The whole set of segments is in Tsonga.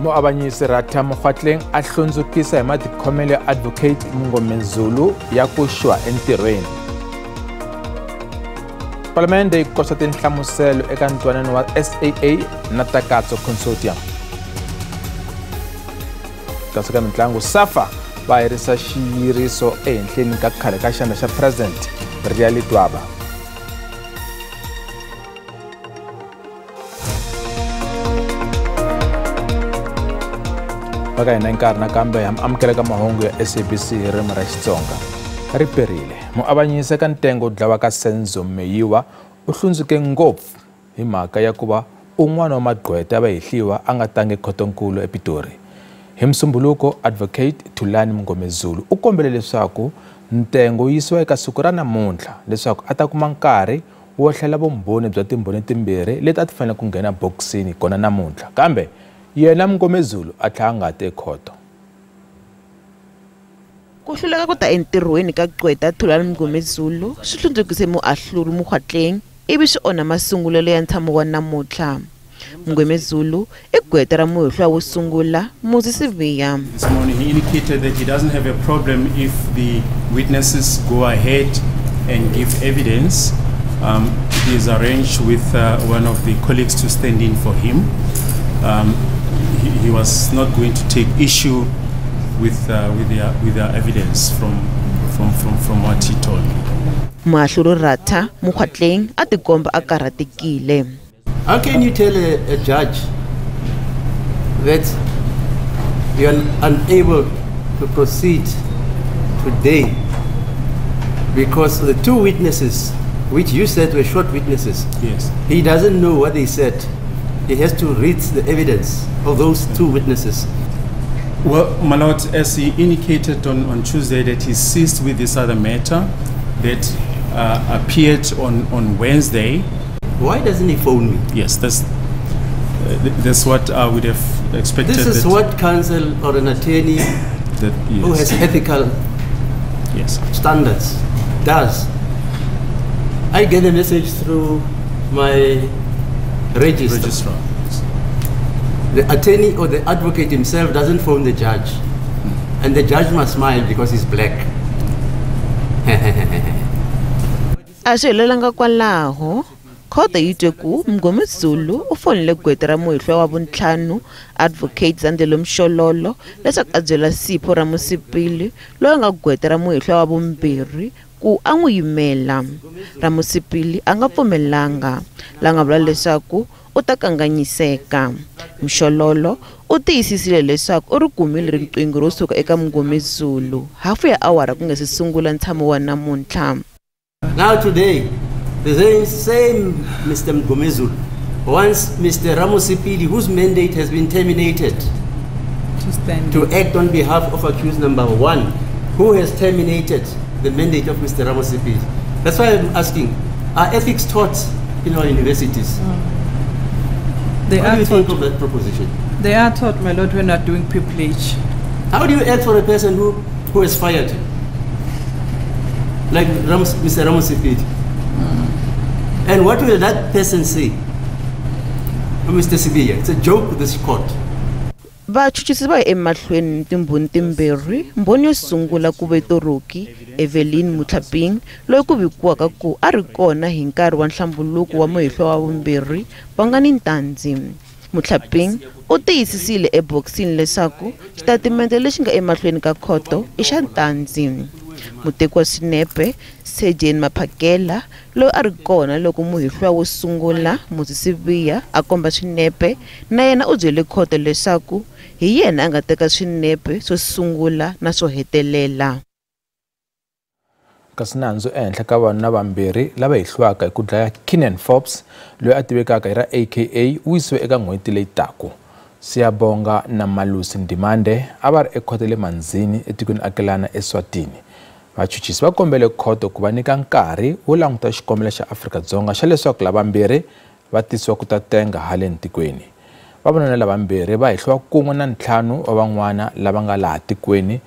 Muavanyisi Ratha Mokgoatlheng a hlundzukisa hi matikhomelo ya Advocate Mngomezulu ya ku xwa entirhweni. Palamende yi koxa tinhlamuselo eka ntwanano wa SAA na Takatso Consortium. Kasi ka mitlangu, SAFA va herisa xiyiriso ehenhleni ka khale ka xandla xa President Ria Letwaba. Va ka hina nkarhi nakambe hi amukela ka mahungu ya SABC hi ririmi ra Xitsonga. Ri perile. Muavanyisi eka ntengo dlawa ka Senzo Meyiwa u hlundzuke ngopfu hi mhaka ya ku va un'wana wa magqweta ya vahehliwa a nga tangi khotonkulu ePitori. Hi Musumbuluko, Advocate Thulani Mngomezulu u kombele leswaku ntengo wu yisiwa eka siku ra namuntlha leswaku a ta kuma nkarhi wo hlela vumbhoni bya timbhoni timbirhi leti a ti fanele ku nghena bokisini kona namuntlha, kambe yena Mngomezulu a tlhela a nga ti ekhoto. Ku hluleka ku ta entirhweni ka gqweta Thulani Mngomezulu swi hlundzukise muahluri Mokgoatlheng ivi swi onha masungulelo ya ntshamo wa namuntlha. Mngomezulu i gqweta ra muhehliwa wo sungula Muzi Sibiya. This morning he indicated that he doesn't have a problem if the witnesses go ahead and give evidence. He has arranged with one of the colleagues to stand in for him. He was not going to take issue with their evidence from what he told me. Muahluri Ratha Mokgoatlheng a tikomba a karhatekile. How can you tell a judge that you are unable to proceed today because the two witnesses, which you said were short witnesses, yes, he doesn't know what they said. He has to read the evidence of those two witnesses. Well, my lord, as he indicated on Tuesday that he ceased with this other matter that appeared on Wednesday. Why doesn't he phone me? Yes, that's what I would have expected. This is what counsel or an attorney that, yes, who has ethical yes, standards does. I get a message through my registrar. Yes. The attorney or the advocate himself doesn't phone the judge. And the judge must smile because he's black. A swi helelanga kwalaho. Khoto yi twe ku Mngomezulu u fonele gqweta ra muhehliwa wa vuntlhanu Advocate Zandile Mshololo leswaku a byela Sipho Ramosepele loyi a nga gqweta ra muhehliwa wa vumbirhi ku a n'wi yimela. Ramosepele a nga pfumelanga, la nga vula leswaku u ta kanganyiseka. Mshololo u tiyisisile leswaku u ri kumile riqingho ro suka eka Mngomezulu hafu ya awara ku nga se sungula ntshamo wa namuntlha. Now today, the same Mr. Mngomezulu wants Mr. Ramosepele, whose mandate has been terminated, to act on behalf of accused number 1, who has terminated the mandate of Mr. Ramosepele. That's why I'm asking, are ethics taught in our universities? They What are do you taught. think of that proposition? They are taught, my lord, when not doing pupillage. How do you act for a person who has fired you? Like Mr. Ramosepele. And what will that person say? Mr. Sibiya, it's a joke, this court. Vachuchisi va ye emahlweni ni timbhoni timbirhi. Mbhoni yo sungula ku ve Toroki Evelyn Mutlaping loyi ku vikiwaka ku a ri kona hi nkarhi wa nhlambuluko wa muhehliwa wa vumbirhi Bongani Ntanzi. Mutlaping u tiyisisile ebokisini leswaku xitatimende lexi nga emahlweni ka khoto i xa Ntanzi. Muteki wa swinepe Sergeant Maphakela loyi a ri kona loko muhehliwa wo sungula Muzi Sibiya a komba swinepe na yena u byele khoto leswaku hi yena a nga teka swinepe swo sungula na swo hetelela. Kasi nandzu ehenhla ka vanhu vambirhi lava hehliwaka hi ku dlaya Kiernan Forbes loyi a tivekaka hi ra AKA u yisiwe eka n'hweti leyi taka. Siyabonga na Malusi Ndimande a va ri ekhoto le Manzini etikweni akelana eSwatini. Vachuchisi va kombele khoto ku va nyika nkarhi wo languta xikombelo xa Afrika-Dzonga xa leswaku lavambirhi va tisiwa ku ta tenga haleni tikweni. Vavanuna lavambirhi va hehliwa kun'we na ntlhanu wa van'wana lava nga laha tikweni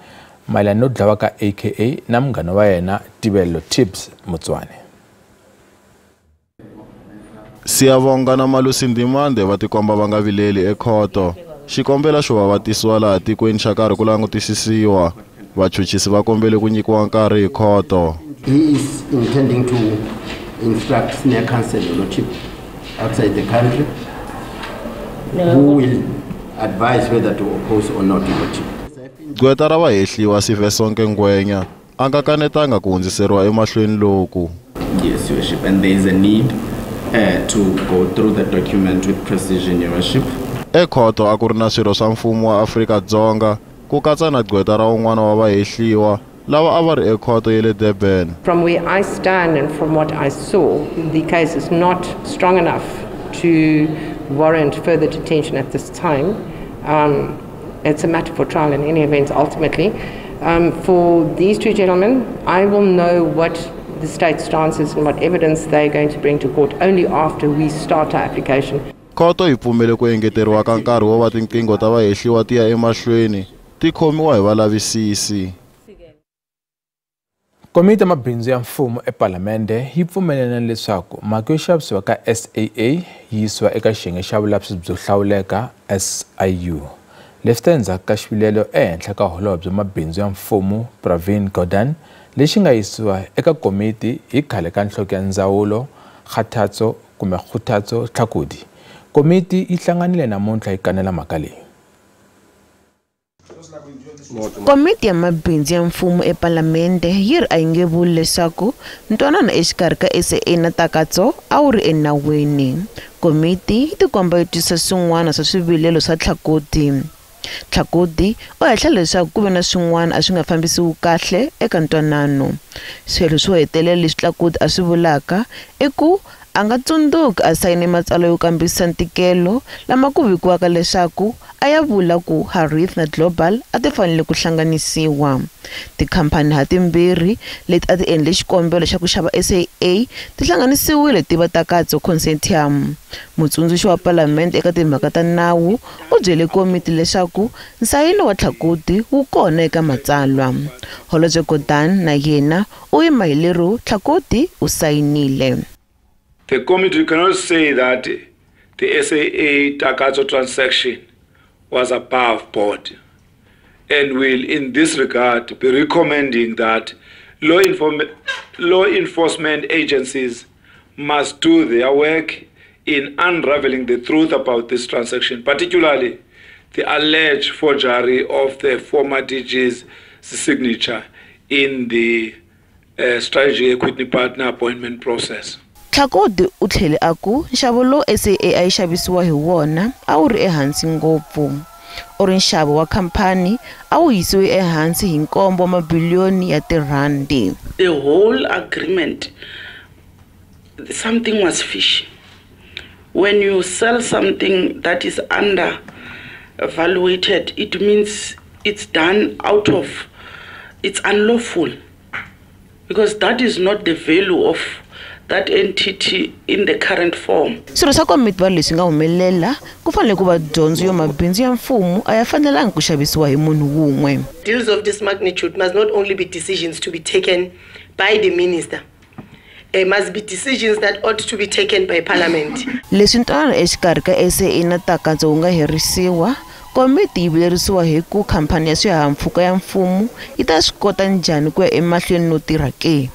mayelana no dlawa ka AKA na munghana wa yena Tibello Tibbs Motswane. Siyabonga na Malusi Ndimande va tikomba va nga vileli ekhoto. Xikombelo xo va va tisiwa laha tikweni xa karhi ku langutisisiwa. Vachuchisi va kombele ku nyikiwa nkarhi hi khoto. He is intending to instruct senior counsel, Your Lordship, outside the country, who will advise whether to oppose or not, Your Lordship. Gqweta ra vahehliwa Sivesonke Ngwenya a nga kanetanga ku hundziseriwa emahlweni loku. Yes, Your Worship, and there is a need to go through the document with precision, Your Worship. Ekhoto a ku ri na swirho swa mfumo wa Afrika-Dzonga ku katsa na gqweta ra un'wana wa vahehliwa lava a va ri ekhoto ya le Durban. From where I stand and from what I saw, the case is not strong enough to warrant further detention at this time. It's a matter for trial in any event, ultimately. For these two gentlemen, I will know what the state stance is and what evidence they're going to bring to court only after we start our application. Khoto yi pfumele ku engeteriwa ka nkarhi wo va tinqingho ta vahehliwa ti ya emahlweni ti khomiwa hi valavisisi. Komiti ya mabindzu ya mfumo ePalamende yi pfumelelana leswaku mhaka yo xavisiwa ka SAA yi yisiwa eka xiyenge xa vulavisisi byo hlawuleka SIU. Leswi ta endzhaku ka xivilelo ehenhla ka holobye wa mabindzu ya mfumo Pravin Gordhan lexi nga yisiwa eka komiti hi khale ka nhloko ya ndzawulo Kgathatso kumbe Kgothatso Tlhakudi. Komiti yi hlanganile namuntlha yi kanela mhaka leyi. Komiti ya mabindzu ya mfumo ePalamende yi ri a yi nge vuli leswaku ntwanano exikarhi ka SAA na Takatso a wu ri enawini. Komiti yi tikomba yi twisisa swin'wana swa swivilelo swa Tlhakudi. Tlhakudi u hehla leswaku ku ve na swin'wana a swi nga fambisiwi kahle eka ntwanano. Swilo swo hetelela leswi Tlhakudi a swi vulaka i ku a nga tsundzuki a sayine matsalwa yo kambisisa ntikelo lama ku vikiwaka leswaku a ya vula ku Harith na Global a ti fanele ku hlanganisiwa. Tikhampani hatimbirhi leti a ti endle xikombelo xa ku xava SAA ti hlanganisiwile ti va Takatso Consortium. Mutsundzuxi wa Palamende eka timhaka ta nawu u byele komiti leswaku nsayino wa Tlhakudi wu kona eka matsalwa. Holobye Gordhan na yena u yima hi lero Tlhakudi u sayinile. The committee cannot say that the SAA Takatso transaction was above board and will in this regard be recommending that law enforcement agencies must do their work in unraveling the truth about this transaction, particularly the alleged forgery of the former DG's signature in the strategy equity partner appointment process. Tlhakudi u tlhele a ku nxavo lowu SAA a yi xavisiwa hi wona a wu ri ehansi ngopfu. U ri nxavo wa khampani a wu yisiwe ehansi hi 7 wa mabiliyoni ya tirhandi. The whole agreement, something was fishy. When you sell something that is undervaluated, it means it's done out of, it's unlawful, because that is not the value of that entity in the current form. Swirho swa komiti va leswi nga humelela ku fanele ku va dyondzo yo mabindzu ya mfumo a ya fanelanga ku xavisiwa hi munhu wun'we. Deals of this magnitude must not only be decisions to be taken by the minister. It must be decisions that ought to be taken by parliament. Leswi ntwanano exikarhi ka SAA na Takatso wu nga herisiwa, komiti yi vilerisiwa hi ku khampani ya swihahampfhuka ya mfumo yi ta swi kota njhani ku ya emahlweni no tirha ke.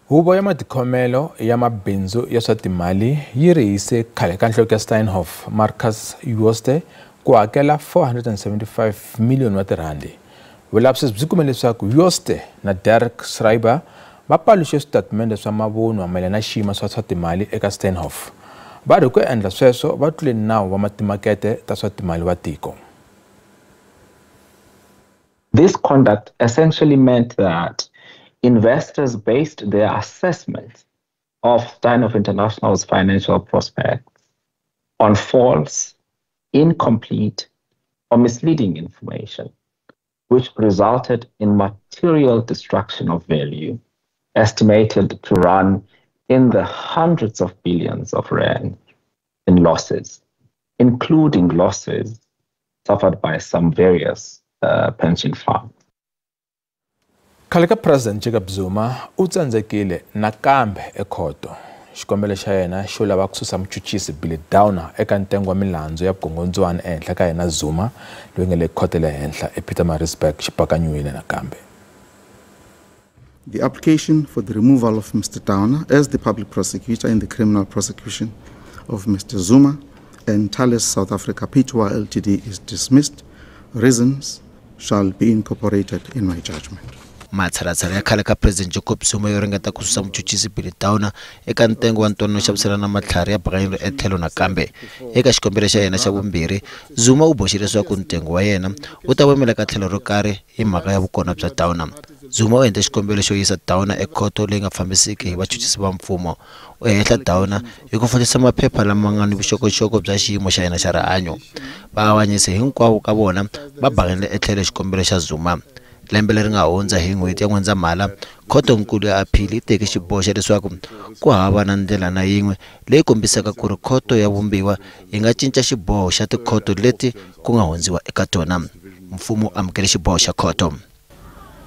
Huvo ya matikhomelo ya mabindzu ya swa timali yi rihise khale ka nhloko ya Steinhoff Marcus Jooste ku hakela 475 miliyoni wa tirhandi. Vulavisisi byi kume leswaku Jooste na Dirk Schreiber va paluxe switatimende swa mavunwa mayelana na xiyimo swa swa timali eka Steinhoff. Va ri ku endla sweswo va tlule nawu wa timakete ta swa timali wa tiko. This conduct essentially meant that investors based their assessment of Steinhoff International's financial prospects on false, incomplete, or misleading information, which resulted in material destruction of value, estimated to run in the hundreds of billions of rand in losses, including losses suffered by some various pension funds. Khale ka President Jacob Zuma u tsandzekile nakambe ekhoto. Xikombelo xa yena xo lava ku susa muchuchisi Billy Downer eka ntengo wa milandzu ya vukungundzwana ehenhla ka yena Zuma loyi nga le khoto le henhla ePietermaritzburg xi pakanyiwile nakambe. The application for the removal of Mr. Downer as the public prosecutor in the criminal prosecution of Mr. Zuma and Thales South Africa Pty Ltd is dismissed. Reasons shall be incorporated in my judgment. Matshalatshala ya khale ka President Jacob Zuma yo ringeta ku susa muchuchisi Billy Downer eka ntengo wa ntwanano xaviselana matlhari ya bakanyelo etlhelo nakambe. Eka xikombelo xa yena xa vumbirhi, Zuma u boxile leswaku ntengo wa yena wu ta wemela ka tlhelo ro karhi hi mhaka ya vukona bya Downer. Zuma u endle xikombelo xo yisa Downer ekhoto leyi nga fambisiki hi vachuchisi va mfumo. U hehla Downer hi ku fambisa maphepha lama nga ni vuxokoxoko bya xiyimo xa yena xa rihanyo. Vaavanyisi hinkwavo ka vona va bakanyele etlhelo xikombelo xa Zuma. Lembe leri nga hundza hi n'hweti ya N'wendzamhala, khotonkulu ya aphili yi teke xiboho xa leswaku ku hava na ndlela na yin'we leyi kombisaka ku ri khoto ya vumbiwa yi nga cinca xiboho xa tikhoto leti ku nga hundziwa eka tona. Mfumo wu amukele xiboho xa khoto.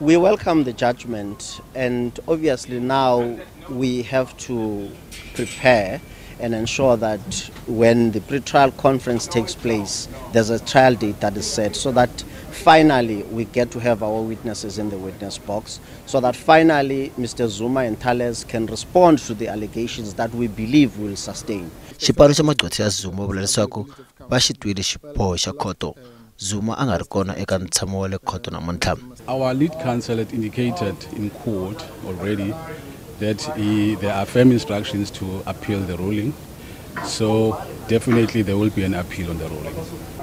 We welcome the judgment, and obviously now we have to prepare and ensure that when the pre-trial conference takes place, there's a trial date that is set so that finally we get to have our witnesses in the witness box, so that finally Mr. Zuma and Thales can respond to the allegations that we believe will sustain. Xipano xa magqwetha ya Zuma vula leswaku va xi twile xiboho xa khoto. Zuma a nga ri kona eka ntshamo wa le khoto namuntlha. Our lead counsel had indicated in court already that there are firm instructions to appeal the ruling, so definitely there will be an appeal on the ruling.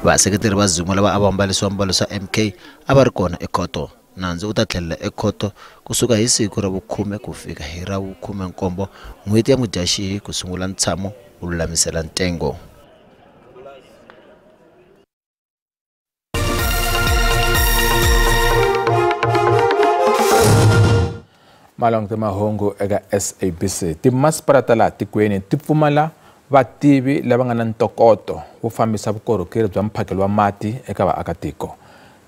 Vaseketeri va Zuma lava a va ambale swiambalo swa MK a va ri kona ekhoto. Nandzu wu ta tlhelela ekhoto kusuka hi siku ra vukhume ku fika hi ra vukhume-nkombo n'hweti ya Mudyaxihi ku sungula ntshamo wu lulamisela ntengo. Malongo mahungu eka SABC. Timasipala ta laha tikweni ti pfumala vativi lava nga na ntokoto wo fambisa vukorhokeri bya mphakelo wa mati eka vaakatiko.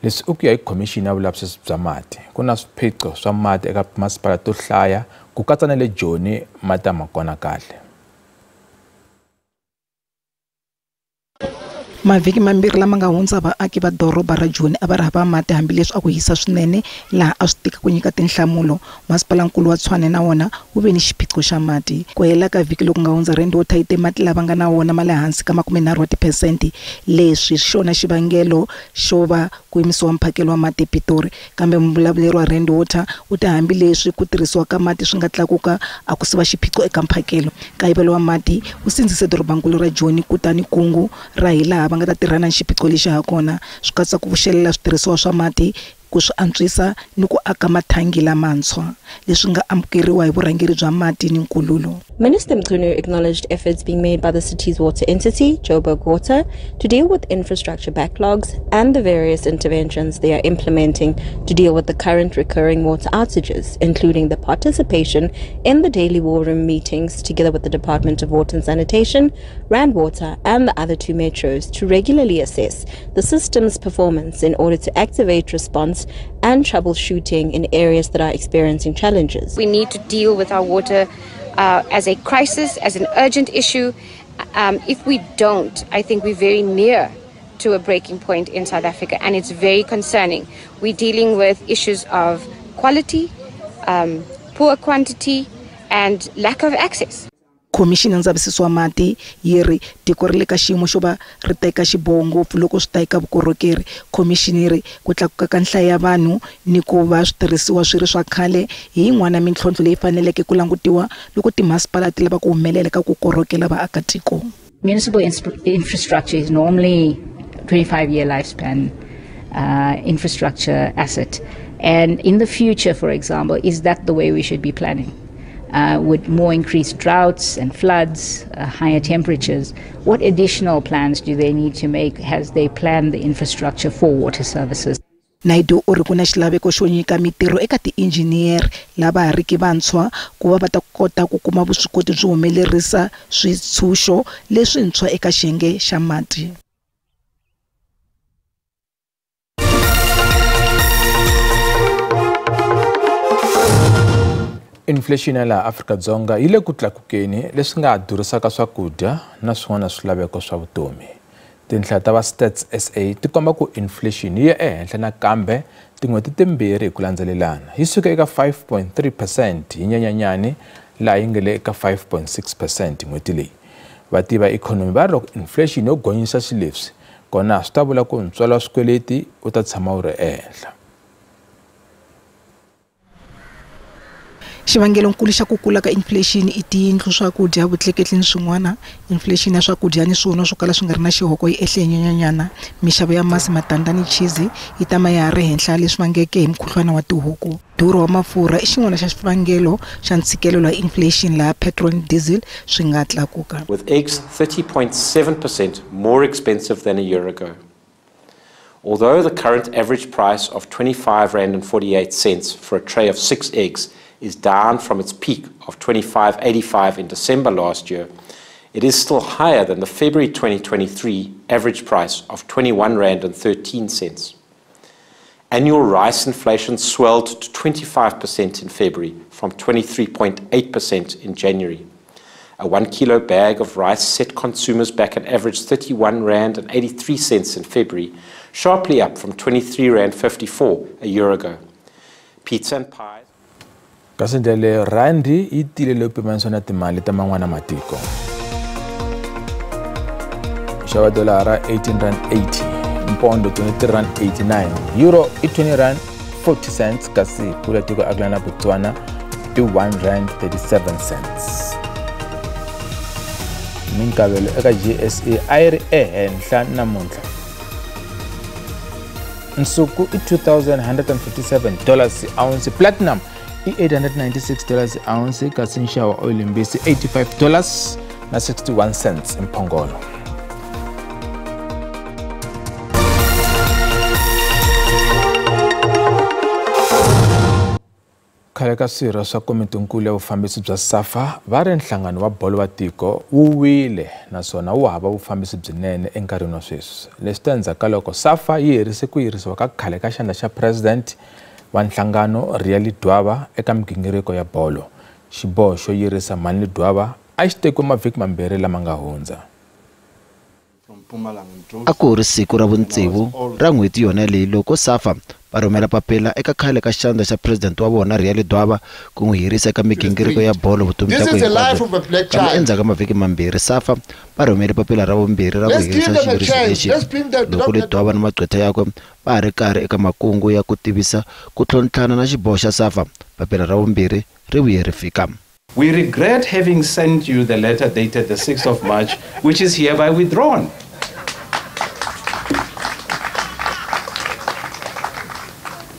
Leswi i ku ya hi khomixini ya vulavisisi bya mati. Ku na swiphiqo swa mati eka timasipala to hlaya ku katsa na le Joni mati a ma kona kahle. Mavhiki mambirhi lama nga hundza vaaki va doroba ra Joni a va ri hava mati hambileswi a ku hisa swinene laha a swi tika ku nyika tinhlamulo. Masipalankulu wa Tshwane na wona wu ve ni xiphiqo xa mati. Ku hela ka vhiki loku nga hundza Rand Water yi te mati lava nga na wona ma le hansi ka 30%. Leswi xona xivangelo xo va ku yimisiwa mphakelo wa mati ePitori. Kambe muvulavuleri wa Rand Water u te hambileswi ku tirhisiwa ka mati swi nga tlakuka a ku siva xiphiqo eka mphakelo. Nkayivelo wa mati wu sindzise dorobankulu ra Joni kutani kungu ra hilaha va nga ta tirhana ni xiphiqo lexi ha kona swi katsa ku pfuxelela switirhisiwa swa mati, ku swi antswisa ni ku aka mathangi lamantshwa leswi nga amukeriwa hi vurhangeri bya mati ni nkululo. Minister Mchunu acknowledged efforts being made by the city's water entity, Joburg Water, to deal with infrastructure backlogs and the various interventions they are implementing to deal with the current recurring water outages, including the participation in the daily war room meetings together with the Department of Water and Sanitation, Rand Water and the other two metros to regularly assess the system's performance in order to activate response and troubleshooting in areas that are experiencing challenges. We need to deal with our water as a crisis, as an urgent issue. If we don't, I think we're very near to a breaking point in South Africa, and it's very concerning. We're dealing with issues of quality, poor quantity, and lack of access. Khomixini ya ndzavisiso wa mati yi ri tiko ri le ka xiyimo xo va ri teka xiboho ngopfu loko swi ta eka vukorhokeri. Khomixini yi ri ku tlakuka ka nhlayo ya vanhu ni ku va switirhisiwa swi ri swa khale hi yin'wana mintlhontlho leyi faneleke ku langutiwa loko timasipala ti lava ku humelela ka ku korhokela vaakatiko. Municipal infrastructure is normally 25-year lifespan infrastructure asset, and in the future, for example, is that the way we should be planning? With more increased droughts and floods, higher temperatures, what additional plans do they need to make as they plan the infrastructure for water services? Naidu u ri ku na xilaveko xo nyika mitirho eka ti-engineer lava ha riki vantshwa ku va va ta kota ku kuma vuswikoti byo humelerisa switshunxo leswintshwa eka xiyenge xa mati. Inflation ya laha Afrika-Dzonga yi le ku tlakukeni leswi nga durisaka swakudya na swin'wana swilaveko swa vutomi. Tinhla ta va Stats SA ti komba ku inflation yi ya ehenhla nakambe tin'hweti timbirhi hi ku landzelelana. Yi suka eka 5.3% hi Nyenyanyani laha yi nga le eka 5.6% n'hweti leyi. Vativi va ikhonomi va ri loko inflation yo gonyisa xileswi kona swi ta vula ku ntswalo wa swikweleti wu ta tshama wu ri ehenhla. Xivangelonkulu xa ku kula ka inflation i tiyindlu, swakudya, vutleketli ni swin'wana. Inflation ya swakudya ni swona swo kala swi nga ri na xihoko yi ehle nyenyanyana. Mixavo ya masi, matandza ni chizi yi tama ya ha ri henhla leswi vangeke hi mukhuhlwana wa tihuku. Durho wa mafurha i xin'wana xa xivangelo xa ntshikelelo wa inflation laha petrol ni diesel swi nga tlakuka. With eggs 30.7% more expensive than a year ago. Although the current average price of R25.48 for a tray of 6 eggs is down from its peak of $25.85 in December last year, it is still higher than the February 2023 average price of R21.13. Annual rice inflation swelled to 25% in February from 23.8% in January. A 1 kilo bag of rice set consumers back an average R31.83 in February, sharply up from R23.54 a year ago. Pizza and pies. Kasi ndlela randi yi tile leyo pimanisiwa na timali ta man'wana matiko. Nxavo dolara R18.80, mpondo R23.89, euro i R20.40 kasi kula tiko Ireland na Botswana i R1.37. Minkavelo eka JSE a yi ri ehenhla namuntlha. Nsuku i $2,157 ounce, platinum i $896 ounce kasi nxavo wa oil mbisi $85.61 mphongolo. Khale ka swirho swa komitinkulu ya vufambisi bya SAFA va ri nhlangano wa bolo wa tiko wu wile naswona wu hava vufambisi byinene enkarhini wa sweswi. Leswi ta endzhaku ka loko SAFA yi herise ku yirisiwa ka khale ka xandla xa president wa nhlangano Ria Ledwaba eka migingiriko ya bolo. Xiboho xo yirisa Mani Ledwaba a xi tekiwe mavhiki mambirhi lama nga hundza. A ku ri siku ra vutsevu ra n'hweti yona leyi loko SAFA va rhumela papila eka khale ka xandla xa president wa vona Ria Ledwaba ku n'wi hirisa eka migingiriko ya bolo vutomi bya hinkwabyo. Kambe endzhaku ka mavhiki mambirhi SAFA va rhumele papila ra vumbirhi ra ku hirisa xiyiriso lexi. Loko Ledwaba na magqwetha yakwe va ha ri karhi eka makungu ya ku tivisa ku tlhontlhana na xiboho xa SAFA, papila ra vumbirhi ri vuye ri fika. We regret having sent you the letter dated the 6th of March, which is hereby withdrawn.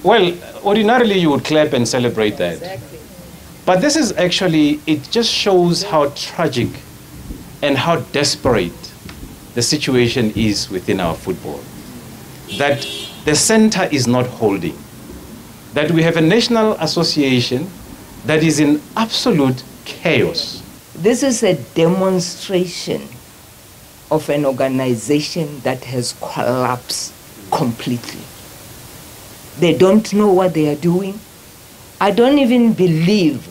Well, ordinarily you would clap and celebrate that. Exactly. But this is actually, it just shows how tragic and how desperate the situation is within our football. That the center is not holding. That we have a national association that is in absolute chaos. This is a demonstration of an organization that has collapsed completely. They don't know what they are doing. I don't even believe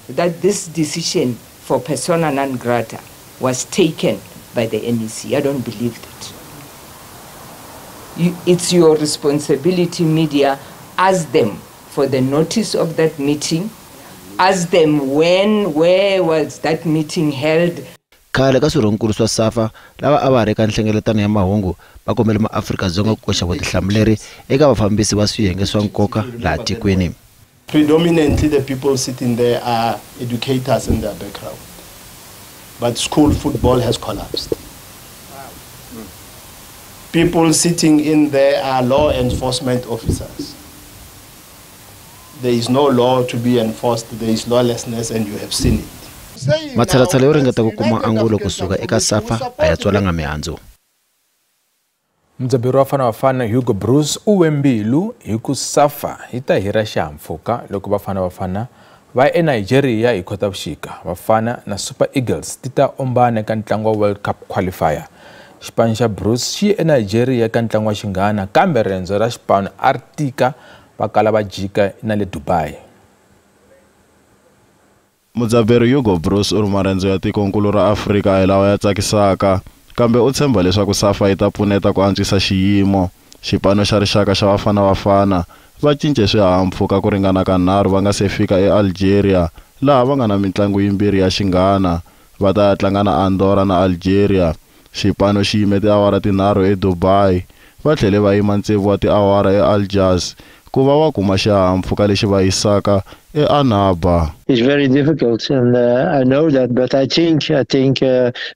that this decision for persona non grata was taken by the NEC. I don't believe that. It's your responsibility, media, ask them for the notice of that meeting, ask them when, where was that meeting held. Khale ka swirhonkulu swa SAFA lava a va ri eka nhlengeletano ya mahungu va kombele maAfrika-Dzonga ku koxa vutihlamuleri eka vafambisi va swiyenge swa nkoka laha tikweni. Predominantly the people sitting there are educators in their background. But school football has collapsed. People sitting in there are law enforcement officers. There is no law to be enforced, there is lawlessness, and you have seen it. Matshalatshala yo ringeta ku kuma angulo kusuka eka SAFA a ya tswalanga mihandzu. Mudzaberi wa Bafana Bafana Hugo Broos u we mbilu hi ku SAFA yi ta hira xihahampfhuka loko Bafana Bafana va ya eNigeria hi Khotavuxika. Bafana na Super Eagles ti ta ombana eka ntlangu wa World Cup qualifier. Xipano xa Broos xi ye eNigeria eka ntlangu wa xinghana kambe rendzo ra xipano a ri tika va kala va jika na le Dubai. Mudzaberi Hugo Broos u ri marendzo ya tikonkulu ra Afrika a hi lawa ya tsakisaka, kambe u tshemba leswaku SAFA yi ta pfuneta ku antswisa xiyimo. Xipano xa rixaka xa Bafana Bafana va cince swihahampfhuka ku ringana kanharhu va nga se fika eAlgeria, laha va nga na mintlangu yimbirhi ya xinghana. Va ta ya tlanga na Andorra na Algeria. Xipano xi yime tiawara tinharhu eDubai, va tlhele va yima tsevu wa tiawara eAlgiers ku va va kuma xihahampfhuka lexi va yisaka eAnnaba. It's very difficult, and I know that, but I think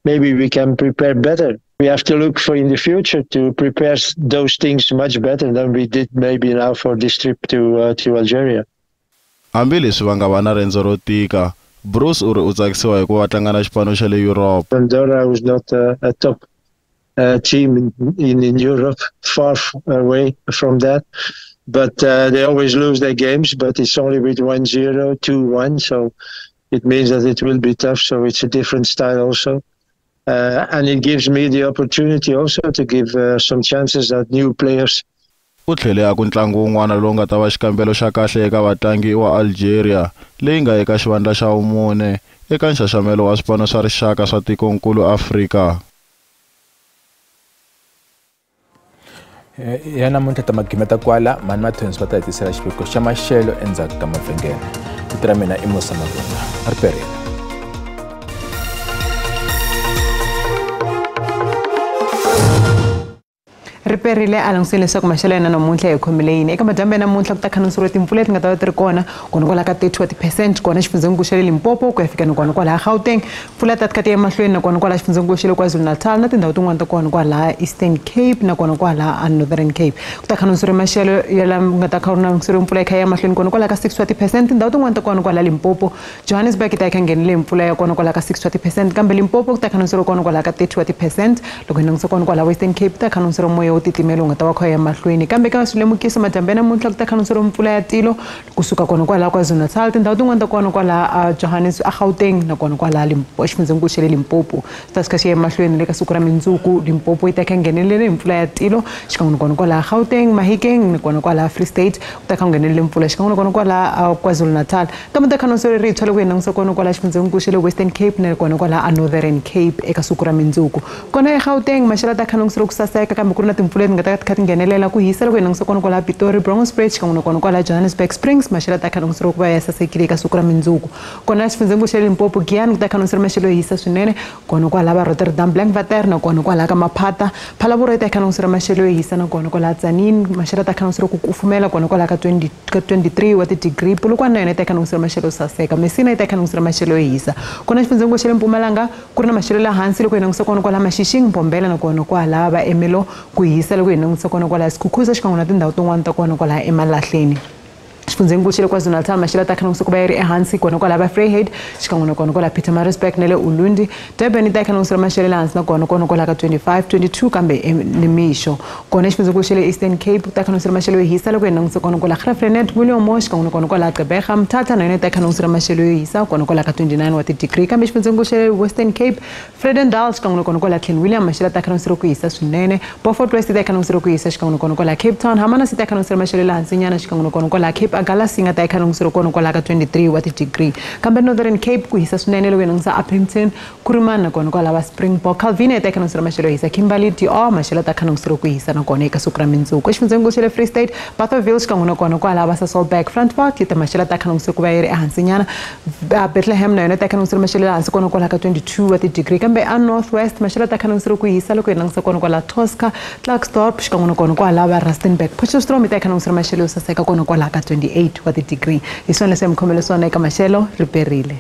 maybe we can prepare better. We have to look for in the future to prepare those things much better than we did maybe now for this trip to Algeria. Hambileswi va nga va na rendzo ro tika, Broos u ri u tsakisiwa hi ku va tlanga na xipano xa le Europe. Andorra was not a top team in Europe, far away from that. But they always lose their games, but it's only with 1-0, 2-1, so it means that it will be tough, so it's a different style also. And it gives me the opportunity also to give some chances at new players. U tlhele a ku ntlangu wun'wana lowu nga ta va xikambelo xa kahle eka vatlangi wa Algeria, leyi nga eka xivandla xa vumune eka nxaxamelo wa swipano swa rixaka swa tikonkulu Afrika. Ya namuntlha ta magimeta kwala, Mani Mathonsi va ta hetisela xiviko xa maxelo endzhaku ka mavhengele. Vito ra mina i Musa Mavunda. Ri perile. Riperile a langutisile leswaku maxelo ya namuntlha hi khomile yini. Eka madyambu ya namuntlha ku ta khandziyisiwa timpfula leti nga ta va ti ri kona kona kwala ka 30 wa ti-percent kona xifundzenkulu xa le Limpopo ku ya fika nakona kwalaha Gauteng. Mpfula ta ti kha ti ya emahlweni nakona kwala xifundzenkulu xa le KwaZulu-Natal na tindhawu tin'wana ta kona kwalaha Eastern Cape nakona kwalaha Northern Cape. Ku ta khandziyisiwa maxelo ya lama nga ta khandziyisiwa mpfula yi kha yi ya emahlweni kona kwala ka 60 wa ti-percent tindhawu tin'wana ta kona kwala Limpopo. Johannesburg yi ta yi kha nghenele mpfula ya kona kwala ka 60 wa ti-percent kambe Limpopo ku ta khandziyisiwa kona kwala ka 30 wa ti-percent. Loko hi langutisa kona kwala Western Cape ta khandziyisiwa moya wo titimela wu nga ta va kha ya mahlweni. Kambe ka swilemukiso madyambu ya namuntlha ku ta khandziyisiwa mpfula ya tilo kusuka kona kwalaha KwaZulu-Natal tindhawu tin'wana ta kona kwalaha Johannesburg, Gauteng nakona kwalaha xifundzenkulu xa le Limpopo. Swi ta swi kha swi ya emahlweni le ka siku ra mundzuku Limpopo yi ta kha nghenelele hi mpfula ya tilo xikan'we nakona kwalaha Gauteng, Mahikeng nakona kwalaha Free State ku ta kha nghenelele mpfula xikan'we nakona kwalaha KwaZulu-Natal. Kambe ta khandziyisiwa lerintshwa loko hi langutisa kona kwalaha xifundzenkulu xa le Western Cape na kona kwalaha Northern Cape eka siku ra mundzuku. Kona eGauteng maxelo ta khandziyisiwa ku saseka kambe ku ri na timpfula leti nga ta kha ti nghenelela ku hisa loko hi langutisa kona kwalaha Pitori, Bronkhorstspruit xikan'we nakona kwalaha Johannesburg Springs maxelo ta khandziyisiwa ku va ya sasekile eka siku ra mundzuku. Kona xifundzenkulu xa Limpopo, Giyani ku ta khandziyisiwa maxelo yo hisa swinene kona kwalaha Rotterdam, Blankwater nakona kwalaha ka Maphata. Phalaborwa yi ta khandziyisiwa maxelo yo hisa nakona kwalaha Tzaneen maxelo ta khandziyisiwa ku kufumela kona kwalaha ka 23 wa ti-degree. Polokwane na yona yi ta khandziyisiwa maxelo yo saseka. Messina yi ta khandziyisiwa maxelo yo hisa. Kona xifundzenkulu xa le Mpumalanga ku ri na maxelo la hansi loko hi langutisa kona kwalaha Mashishing, Mbombela nakona kwalaha va Ermelo ku hisa loko hi langutisa kona kwalaha Skukuza xikan'we na tindhawu tin'wana ta kona kwalaha Emalahleni. Xifundzenkulu xa le KwaZulu-Natal maxelo ta khandziyisiwa ku va yi ri ehansi kona kwalaha va Vryheid xikan'we nakona kwalaha Pietermaritzburg na le Ulundi. Durban yi ta khandziyisiwa maxelo le hansi nakona kona kwalaha ka 25, 22 kambe nimixo. Kona xifundzenkulu xa le Eastern Cape ku ta khandziyisiwa maxelo yo hisa loko hi langutisa kona kwalaha Graaff-Reinet, William xikan'we nakona kwalaha Gqeberha. Mthatha na yona yi ta khandziyisiwa maxelo yo hisa kona kwalaha ka 29 wa ti-degree. Kambe xifundzenkulu xa le Western Cape, Vredendal xikan'we nakona kwalaha Clan William maxelo ta khandziyisiwa ku hisa swinene. Beaufort West yi ta khandziyisiwa ku hisa xikan'we nakona kwalaha Cape Town. Hamana yi ta khandziyisiwa maxelo le hansi nyana xikan'we nakona kwalaha Cape Agulhas yi nga ta yi khandziyisiwa kona kwalaha ka 23 wa ti-degree. Kambe Northern Cape ku hisa swinene loko hi langutisa Upington, Kuruman nakona kwalaha va Springbok. Calvinia yi ta khandziyisiwa maxelo yo hisa. Kimberley, DR maxelo ta khandziyisiwa ku hisa nakona eka siku ra mundzuku. Exifundzenkulu xa le Free State, Bothaville xikan'we nakona kwalaha va Sasolburg, Frankfurt yi ta maxelo ta khandziyisiwa ku va yi ri ehansi nyana. Bethlehem na yona yi ta khandziyisiwa maxelo le hansi kona kwalaha ka 22 wa ti-degree. Kambe a North West maxelo ta khandziyisiwa ku hisa loko hi langutisa kona kwalaha Tosca, Klerksdorp xikan'we nakona kwalaha va Rustenburg. Potchefstroom yi ta khandziyisiwa maxelo yo saseka kona kwalaha ka 28 wa ti-degree. Hi swona leswi hi mi khomele swona eka maxelo. Ri perile.